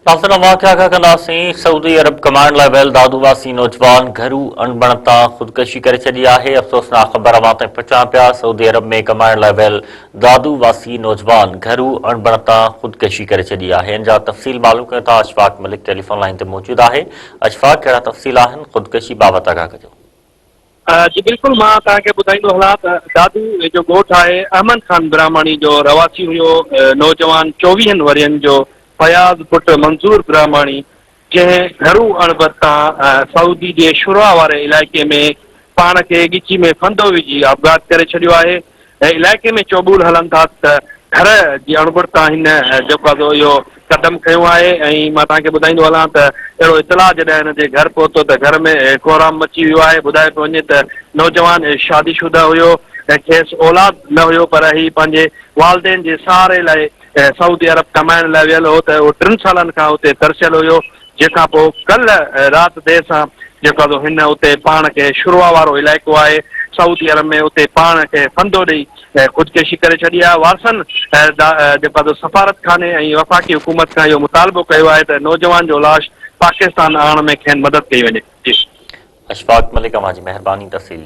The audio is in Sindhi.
ناظرين اوهان کي آگاهه ڪنداسين سعودي عرب ڪمائڻ لاء ويل دادو واسي نوجوان گهرو اڻبڻ تان خودڪشي ڪري ڇڏي آهي افسوسناڪ خبر اوهان تائين پهچائڻ پيا سعودي عرب ۾ ڪمائڻ لاء ويل دادو واسي نوجوان گهرو اڻبڻ تان خودڪشي ڪري ڇڏي آهي ان جا تفصيل معلوم ڪيون ٿا اشفاق ملڪ ٽيليفون لائين تي موجود آهي اشفاق ڪهڙا تفصيل آهن خودڪشي بابت آگاهه ڪجو. جي بلڪل مان توهان کي ٻڌائيندو هلان ته دادو جو ڳوٺ آهي احمد خان براهماڻي جو رهواسي هيو نوجوان چوويهن ورهين جو فياض پٽ منظور براهماڻي جنهن گهرو اڻبت تان سعودي جي شرع واري علائقي ۾ پاڻ کي ڳچي ۾ ڦندو وجهي آپگهات ڪري ڇڏيو آهي ۽ علائقي ۾ چوٻول هلن ٿا ته گهر جي اڻبڻت تان هن جيڪو آهي سو اهو قدم کنيو آهي ۽ مان توهان کي ٻڌائيندو هلان ته اهڙو اطلاع جڏهن هن جي گهر پهتو ته گهر ۾ ڪهرام مچي ويو آهي ٻڌايو پيو وڃي ته نوجوان شادي شده هيو ۽ کيس اولاد نه هيو پر هي پنهنجي والدين جي سهاري لاء سعودي عرب ڪمائڻ لاء ويل هو ته اهو ٽن سالن کان اتي ترسيل هيو جنهن کان پوء ڪلهه رات دير سان جيڪو آهي سو هن اتي پاڻ کي شروع وارو علائقو آهي سعودي عرب ۾ اتي پاڻ کي ڦندو ڏئي خودڪشي ڪري ڇڏي آهي وارثن جيڪو آهي سو سفارتخاني ۽ وفاقي حڪومت کان اهو مطالبو ڪيو آهي ته نوجوان جو لاش پاڪستان آڻڻ ۾ کين مدد ڪئي وڃي جي. اشفاق ملڪ اوهان جي مهرباني تفصيل ڏيڻ.